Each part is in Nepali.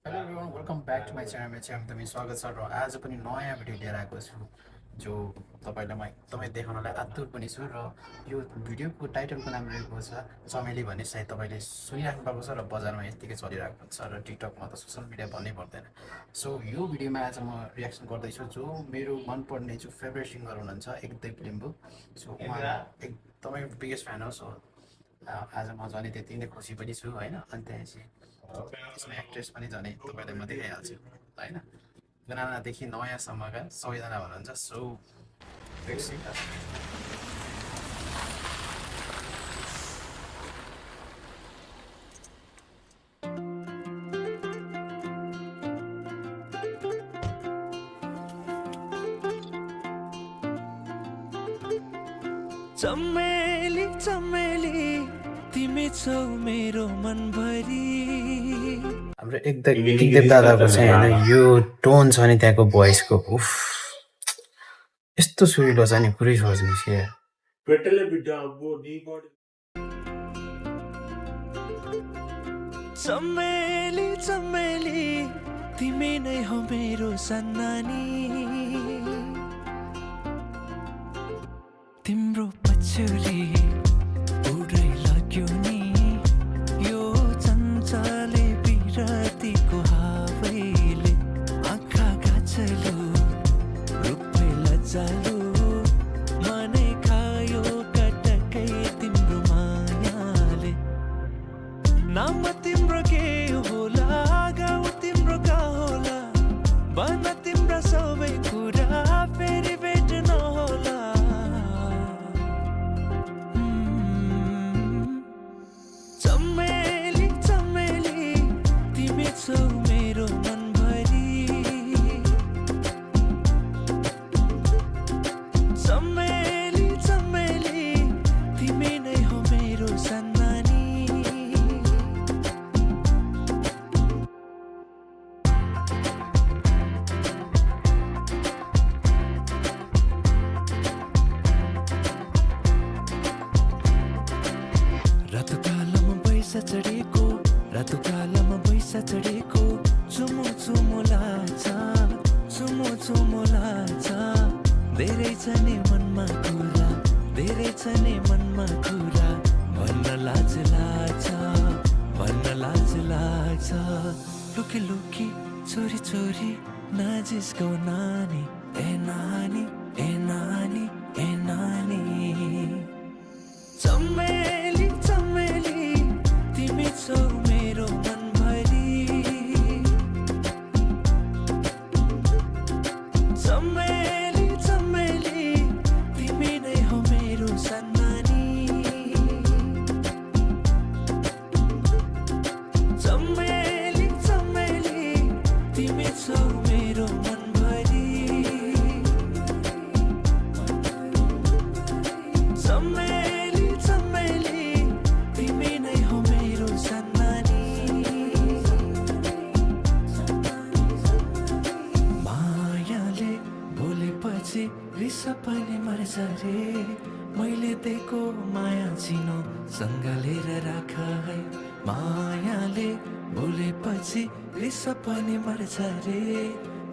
Hello everyone welcome back to my च्यानलमा चाहिँ एकदमै स्वागत छ र आज पनि नयाँ भिडियो लिएर आएको छु जो तपाईँलाई म एकदमै देखाउनलाई आतुर पनि छु र यो भिडियोको टाइटलको नाम रहेको छ चमेली भन्ने सायद तपाईँले सुनिराख्नु भएको छ र बजारमा यत्तिकै चलिरहेको छ र टिकटकमा त सोसियल मिडिया भन्नै पर्दैन। सो यो भिडियोमा आज म रियाक्सन गर्दैछु जो मेरो मनपर्ने जो फेभरेट सिङ्गर हुनुहुन्छ एकदेव लिम्बू। सो उहाँ एकदमै बिगेस्ट फ्यान हो। सो आज म झन् त्यति नै खुसी पनि छु होइन। अनि त्यहाँपछि त्यसमा एक्ट्रेस पनि झन् तपाईँलाई म देखाइहाल्छु होइन। पुरानादेखि नयाँसम्मका सबैजना हुनुहुन्छ। सो चमेली चमेली तिमी छौ मेरो मनभरि। हाम्रो एकदेव दादाको चाहिँ होइन यो टोन छ नि त्यहाँको भोइसको उफ यस्तो सुरिलो छ नि पुरै सोच्नुहोस् क्या। चमेली चमेली तिमी नै हो मेरो सन्नानी। तिम्रो पछ्यौरी उडै लाग्यो नि यो चञ्चले बिरतीको हावैले। आँखा गाछलो रूपै लजालु मनै खायो कटकै तिम्रो मायाले। नाम तिम्रो के होला गाउँ तिम्रो कहाँ होला भन तिम्रो सबै कुरा फेरि भेट नहोला। चमेली चमेली तिमी छौ मेरो मनभरि। चमेली चमेली तिमी नै हो मेरो सन्नानी। रातो कालोमा पैसा चढेको रातो कालोमा पैसा चढेको चुमो चुमो लाग्छ चुमो चुमो लाग्छ। धेरै छ नि मनमा कुरा धेरै छ नि मनमा कुरा भन्न लाज लाग्छ भन्न लाज लाग्छ। लुकी लुकी छोरी छोरी नजिस्कौ नानी ए नानी ए नानी ए नानी। चमेली चमेली तिमी छौ मेरो मनभरि। चमेली चमेली तिमी नै हो मेरो सन्नानी। चमेली चमेली तिमी छौ मेरो मनभरि। चमेली चमेली तिमी नै हो मेरो सन्नानी। मायाले बोलेपछि रिस पनि मर्छ रे मैले दिएको माया चिनो सँगलेर राख है। मायाले बोलेपछि रिस पनि मर्छ रे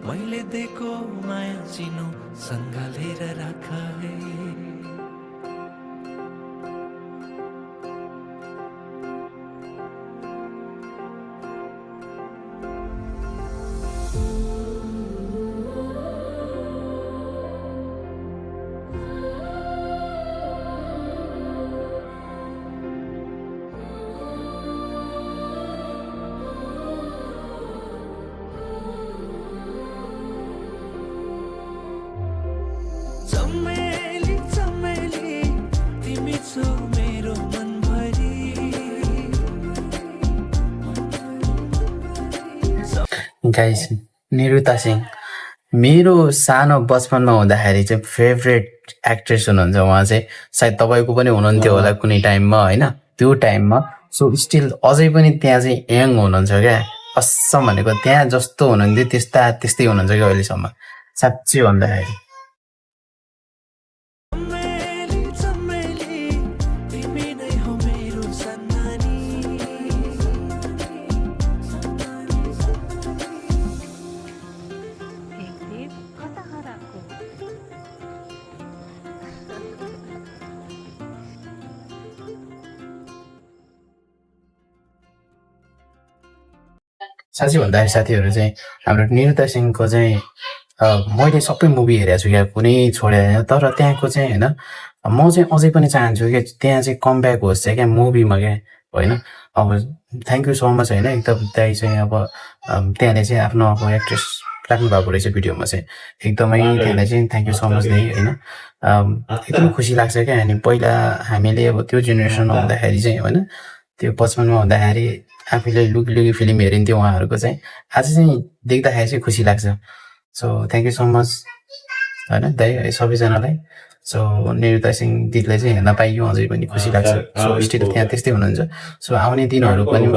मैले दिएको माया चिनो सँगलेर राख है। चमेली चमेली तिमी छौ मेरो मनभरि। गाइस निरुता सिंह मेरो सानो बचपनमा हुँदाखेरि चाहिँ फेभरेट एक्ट्रेस हुनुहुन्छ। उहाँ चाहिँ सायद तपाईँको पनि हुनुहुन्थ्यो होला कुनै टाइममा होइन त्यो टाइममा। सो स्टिल अझै पनि त्यहाँ चाहिँ यङ हुनुहुन्छ क्या। कसम भनेको त्यहाँ जस्तो हुनुहुन्थ्यो त्यस्तै हुनुहुन्छ क्या अहिलेसम्म साँच्चै भन्दाखेरि। चमेली चमेली तिमी नै हो मेरो सन्नानी। साँच्चै भन्दाखेरि साथीहरू चाहिँ हाम्रो निरुता सिंहको चाहिँ मैले सबै मुभी हेरेको छु क्या, कुनै छोडेर होइन। तर त्यहाँको चाहिँ होइन, म चाहिँ अझै पनि चाहन्छु क्या त्यहाँ चाहिँ कमब्याक होस् चाहिँ क्या मुभीमा क्या, होइन। अब थ्याङ्क यू सो मच होइन, एकदम दाइ चाहिँ अब त्यहाँले चाहिँ आफ्नो अब एक्ट्रेस राख्नु भएको रहेछ भिडियोमा चाहिँ, एकदमै त्यहाँलाई चाहिँ थ्याङ्क यू सो मच दाइ होइन। एकदमै खुसी लाग्छ क्या। अनि पहिला हामीले अब त्यो जेनेरेसनमा हुँदाखेरि चाहिँ होइन, त्यो बचपनमा हुँदाखेरि आफूले लुकी लुकी फिल्म हेरिन्थ्यो उहाँहरूको चाहिँ, आज चाहिँ देख्दाखेरि चाहिँ खुसी लाग्छ। So thank you so much होइन दाइ है सबैजनालाई। सो निरुता सिंह दिदीलाई चाहिँ हेर्न पाइयो अझै पनि खुसी लाग्छ। सो स्टिल त्यहाँ त्यस्तै हुनुहुन्छ। सो आउने दिनहरू पनि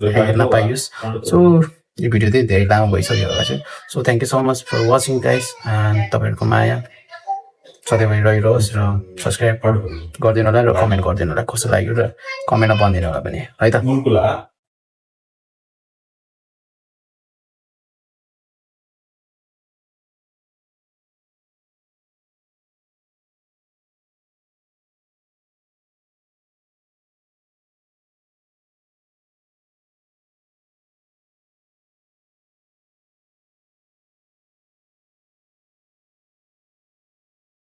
हेर्न पाइयोस्। सो यो भिडियो चाहिँ धेरै लामो भइसक्यो होला चाहिँ। So thank you so much for watching guys. तपाईँहरूको माया सधैँभरि रहिरहोस् र सब्सक्राइब गरिदिनु होला र कमेन्ट गरिदिनु होला कस्तो लाग्यो र कमेन्टमा भनिदिनु होला पनि है त।